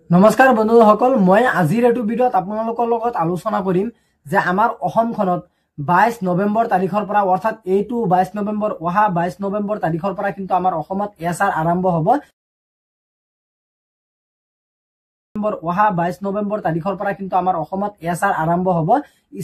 নমস্কাৰ বন্ধুসকল, মই আজিৰ এইটো ভিডিঅ'ত আপোনালোকৰ লগত আলোচনা কৰিম যে আমাৰ অসমখনত 22 নৱেম্বৰ তাৰিখৰ পৰা, অৰ্থাৎ এইটো 22 নৱেম্বৰ, অহা 22 নৱেম্বৰ তাৰিখৰ পৰা কিন্তু আমাৰ অসমত এছ আৰ আৰম্ভ হ'ব। অহা 22 নৱেম্বৰ তাৰিখৰ পৰা কিন্তু আমাৰ অসমত এছ আৰ আৰম্ভ হ'ব,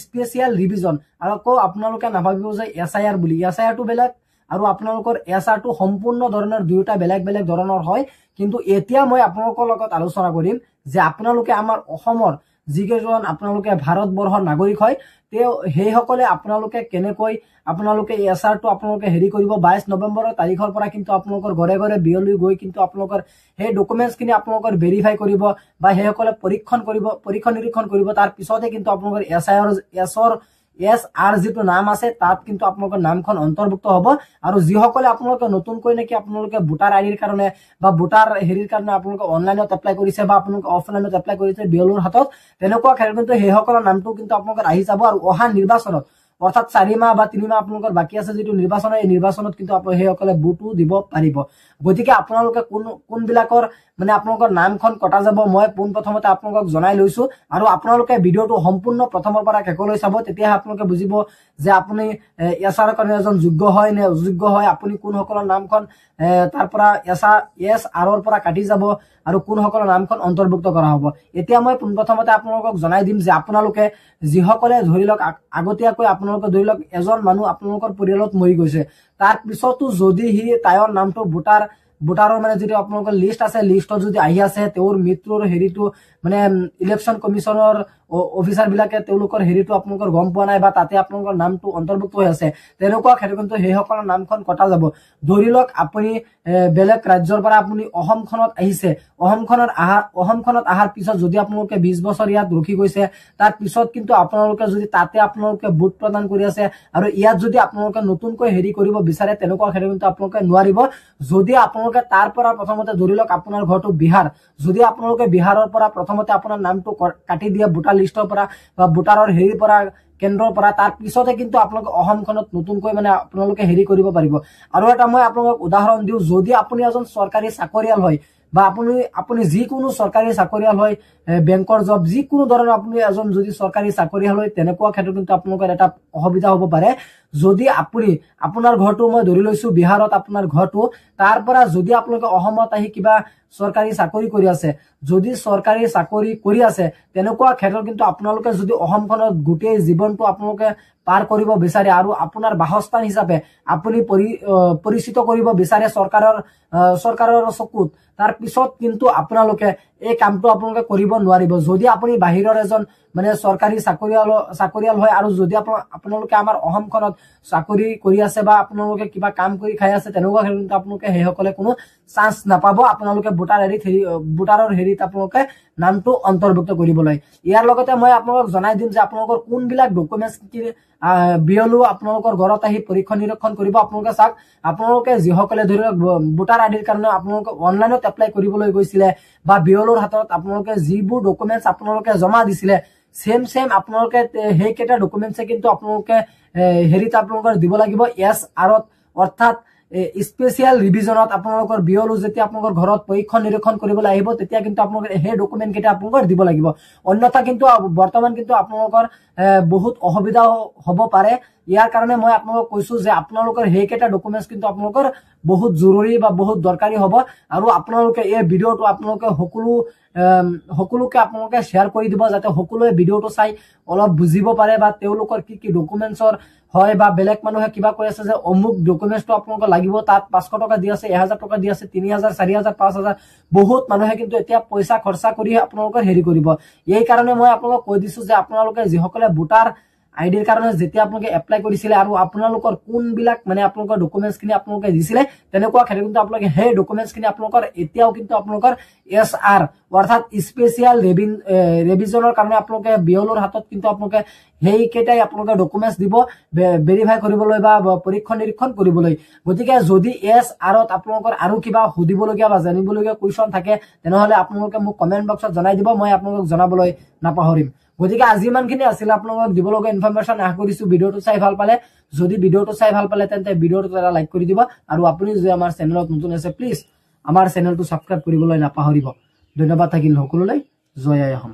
স্পেচিয়েল ৰিভিজন। আৰু আকৌ আপোনালোকে নাভাবিব যে এছ I R বুলি, এছ I আৰটো বেলেগ আৰু আপোনালোকৰ এছ আৰটো সম্পূৰ্ণ ধৰণৰ দুয়োটা বেলেগ বেলেগ ধৰণৰ হয়। কিন্তু এতিয়া মই আপোনালোকৰ লগত আলোচনা কৰিম যে আপোনালোকে আমাৰ অসমৰ যিকেইজন আপোনালোকে ভাৰতবৰ্ষৰ নাগৰিক হয়, তেওঁ সেইসকলে আপোনালোকে কেনেকৈ আপোনালোকে এছ আৰটো আপোনালোকে হেৰি কৰিব। 22 নৱেম্বৰৰ তাৰিখৰ পৰা কিন্তু আপোনালোকৰ ঘৰে ঘৰে বিয়লি গৈ কিন্তু আপোনালোকৰ সেই ডকুমেণ্টছখিনি আপোনালোকৰ ভেৰিফাই কৰিব বা সেইসকলে পৰীক্ষণ কৰিব, পৰীক্ষণ নিৰীক্ষণ কৰিব। তাৰ পিছতে কিন্তু আপোনালোকৰ এছ I এছৰ এছ আৰ যিটো নাম আছে তাত কিন্তু আপোনালোকৰ নামখন অন্তৰ্ভুক্ত হ'ব। আৰু যিসকলে আপোনালোকে নতুনকৈ নেকি আপোনালোকে ভোটাৰ আই ডিৰ কাৰণে বা ভোটাৰ হেৰিৰ কাৰণে আপোনালোকে অনলাইনত এপ্লাই কৰিছে বা আপোনালোকে অফলাইনত এপ্লাই কৰিছে বিএলঅ'ৰ হাতত, তেনেকুৱা ক্ষেত্ৰত কিন্তু সেইসকলৰ নামটো কিন্তু আপোনালোকৰ আহি যাব। আৰু অহা নিৰ্বাচনত, অৰ্থাৎ 4 মাহ বা 3 মাহ আপোনালোকৰ বাকী আছে যিটো নিৰ্বাচন, এই নিৰ্বাচনত কিন্তু সেইসকলে ভোটো দিব পাৰিব। গতিকে আপোনালোকে কোন কোনবিলাকৰ মানে আপোনালোকৰ নামখন কটা যাব মই পোনপ্ৰথমতে আপোনালোকক জনাই লৈছো। আৰু আপোনালোকে ভিডিঅ'টো সম্পূৰ্ণ প্ৰথমৰ পৰা শেষলৈ চাব, তেতিয়াহে আপোনালোকে বুজিব যে আপুনি এছ আৰৰ কাৰণে এজন যোগ্য হয় নে অযোগ্য হয়, আপুনি কোনসকলৰ নামখন তাৰ পৰা এছ আৰৰ পৰা কাটি যাব আৰু কোনসকলৰ নামখন অন্তৰ্ভুক্ত কৰা হ'ব। এতিয়া মই পোনপ্ৰথমতে আপোনালোকক জনাই দিম যে আপোনালোকে যিসকলে ধৰি লওক আগতীয়াকৈ আপোনালোকে ধৰি লওক এজন মানুহ আপোনালোকৰ পৰিয়ালত মৰি গৈছে, তাৰ পিছতো যদি সি তাইৰ নামটো ভোটাৰৰ মানে যিটো আপোনালোকৰ লিষ্ট আছে, লিষ্টত যদি আহি আছে, তেওঁৰ মৃত্যুৰ হেৰিটো মানে ইলেকশ্যন কমিশ্যনৰ অফিচাৰ বিলাকে তেওঁলোকৰ হেৰিটো আপোনালোকৰ গম পোৱা নাই বা তাতে আপোনালোকৰ নামটো অন্তৰ্ভুক্ত হৈ আছে, তেনেকুৱা ক্ষেত্ৰত কিন্তু সেইসকলৰ নামখন কটা যাব। ধৰি লওক আপুনি বেলেগ ৰাজ্যৰ পৰা আপুনি অসমখনত আহিছে, অসমখনত অহাৰ পিছত যদি আপোনালোকে 20 বছৰ ইয়াত ৰখি গৈছে, তাৰ পিছত কিন্তু আপোনালোকে যদি তাতে আপোনালোকে ভোট প্ৰদান কৰি আছে আৰু ইয়াত যদি আপোনালোকে নতুনকৈ হেৰি কৰিব বিচাৰে, তেনেকুৱা ক্ষেত্ৰত কিন্তু আপোনালোকে নোৱাৰিব। যদি আপোনালোকে তাৰ পৰা প্ৰথমতে ধৰি লওক আপোনাৰ ঘৰটো বিহাৰ, যদি আপোনালোকে বিহাৰৰ পৰা প্ৰথমতে আপোনাৰ নামটো কাটি দিয়ে ভোটাৰ লিষ্টৰ পৰা বা ভোটাৰৰ হেৰিৰ পৰা, কেন্দ্ৰৰ পৰা, তাৰ পিছতে কিন্তু আপোনালোকে অসমখনত নতুনকৈ মানে আপোনালোকে হেৰি কৰিব পাৰিব। আৰু এটা মই আপোনালোকক উদাহৰণ দিওঁ, যদি আপুনি এজন চৰকাৰী চাকৰিয়াল হয় বা আপুনি যিকোনো চৰকাৰী চাকৰিয়াল হয়, বেংকৰ জব যিকোনো ধৰণৰ আপুনি এজন যদি চৰকাৰী চাকৰিয়াল হয়, তেনেকুৱা ক্ষেত্ৰত কিন্তু আপোনালোকৰ এটা অসুবিধা হ'ব পাৰে। যদি আপুনি আপোনাৰ ঘৰটো মই ধৰি লৈছো বিহাৰত আপোনাৰ ঘৰটো, তাৰ পৰা যদি আপোনালোকে অসমত আহি কিবা চৰকাৰী চাকৰি কৰি আছে, যদি চৰকাৰী চাকৰি কৰি আছে, তেনেকুৱা ক্ষেত্ৰত কিন্তু আপোনালোকে যদি অসমখনত গোটেই জীৱনটো আপোনালোকে পাৰ কৰিব বিচাৰে আৰু আপোনাৰ বাসস্থান হিচাপে আপুনি পৰিচিত কৰিব বিচাৰে চৰকাৰৰ চকুত, তাৰ পিছত কিন্তু আপোনালোকে এই কামটো আপোনালোকে কৰিব নোৱাৰিব। যদি আপুনি বাহিৰৰ এজন মানে চৰকাৰী চাকৰিয়াল হয় আৰু যদি আপোনালোকে আমাৰ অসমখনত চাকৰি কৰি আছে বা আপোনালোকে কিবা কাম কৰি খাই আছে, তেনেকুৱা ক্ষেত্ৰত কিন্তু আপোনালোকে সেইসকলে কোনো চান্স নাপাব আপোনালোকে ভোটাৰ হেৰিত হেৰি ভোটাৰৰ হেৰিত আপোনালোকে নামটো অন্তৰ্ভুক্ত কৰিবলৈ। ইয়াৰ লগতে মই আপোনালোকক জনাই দিম যে আপোনালোকৰ কোনবিলাক ডকুমেণ্টছ কি বিএলঅ আপোনালোকৰ ঘৰত আহি পৰীক্ষণ নিৰীক্ষণ কৰিব। আপোনালোকে চাওক, আপোনালোকে যিসকলে ধৰি লওক ভোটাৰ আই ডিৰ কাৰণে আপোনালোকে অনলাইনত এপ্লাই কৰিবলৈ গৈছিলে বা বিএলঅ'ৰ হাতত আপোনালোকে যিবোৰ ডকুমেণ্টছ আপোনালোকে জমা দিছিলে, ছেম আপোনালোকে সেইকেইটা ডকুমেণ্টছে কিন্তু আপোনালোকে হেৰিত আপোনালোকৰ দিব লাগিব এছ আৰত, অৰ্থাৎ স্পেচিয়েল ৰিভিজনত আপোনালোকৰ বিএলঅ যেতিয়া আপোনালোকৰ ঘৰত পৰীক্ষণ নিৰীক্ষণ কৰিবলৈ আহিব, তেতিয়া কিন্তু আপোনালোকে সেই ডকুমেণ্ট কেইটা আপোনালোকৰ দিব লাগিব। অন্যথা কিন্তু বৰ্তমান কিন্তু আপোনালোকৰ বহুত অসুবিধা হ'ব পাৰে। ইয়াৰ কাৰণে মই আপোনালোকক কৈছো যে আপোনালোকৰ সেইকেইটা ডকুমেণ্টছ কিন্তু আপোনালোকৰ বহুত জৰুৰী বা বহুত দৰকাৰী হ'ব। আৰু আপোনালোকে এই ভিডিঅ'টো আপোনালোকে সকলোকে আপোনালোকে শ্বেয়াৰ কৰি দিব, যাতে সকলোৱে ভিডিঅ'টো চাই অলপ বুজিব পাৰে বা তেওঁলোকৰ কি কি ডকুমেণ্টছৰ হয় বা বেলেগ মানুহে কিবা কৈ আছে যে অমুক ডকুমেণ্টছটো আপোনালোকৰ লাগিব, তাত 500 টকা দি আছে, 1000 টকা দি আছে, 3000, 4000, 5000, বহুত মানুহে কিন্তু এতিয়া পইচা খৰচা কৰি আপোনালোকৰ হেৰি কৰিব। এই কাৰণে মই আপোনালোকক কৈ দিছো যে আপোনালোকে যিসকলে ভোটাৰ আই ডিৰ কাৰণে যেতিয়া আপোনালোকে এপ্লাই কৰিছিলে আৰু আপোনালোকৰ কোনবিলাক মানে আপোনালোকৰ ডকুমেণ্টছখিনি আপোনালোকে দিছিলে, তেনেকুৱা ক্ষেত্ৰত কিন্তু আপোনালোকে সেই ডকুমেণ্টছখিনি আপোনালোকৰ এতিয়াও কিন্তু আপোনালোকৰ এছ আৰ অৰ্থাৎ স্পেচিয়েল ৰেভিজনৰ কাৰণে আপোনালোকে বিএলঅ'ৰ হাতত কিন্তু আপোনালোকে সেইকেইটাই আপোনালোকে ডকুমেণ্টছ দিব ভেৰিফাই কৰিবলৈ বা পৰীক্ষণ নিৰীক্ষণ কৰিবলৈ। গতিকে যদি এছ আৰত আপোনালোকৰ আৰু কিবা সুধিবলগীয়া বা জানিবলগীয়া কুৱেশ্যন থাকে, তেনেহ'লে আপোনালোকে মোক কমেণ্ট বক্সত জনাই দিব, মই আপোনালোকক জনাবলৈ নাপাহৰিম। গতিকে আজি ইমানখিনি আছিল আপোনালোকক দিব লগা ইনফৰমেশ্যন। আশা কৰিছো ভিডিঅ'টো চাই ভাল পালে। যদি ভিডিঅ'টো চাই ভাল পালে তেন্তে ভিডিঅ'টোত এটা লাইক কৰি দিব আৰু আপুনি যদি আমাৰ চেনেলত নতুন আছে প্লিজ আমাৰ চেনেলটো ছাবস্ক্ৰাইব কৰিবলৈ নাপাহৰিব। ধন্যবাদ থাকিল সকলোলৈ। জয় আই অসম।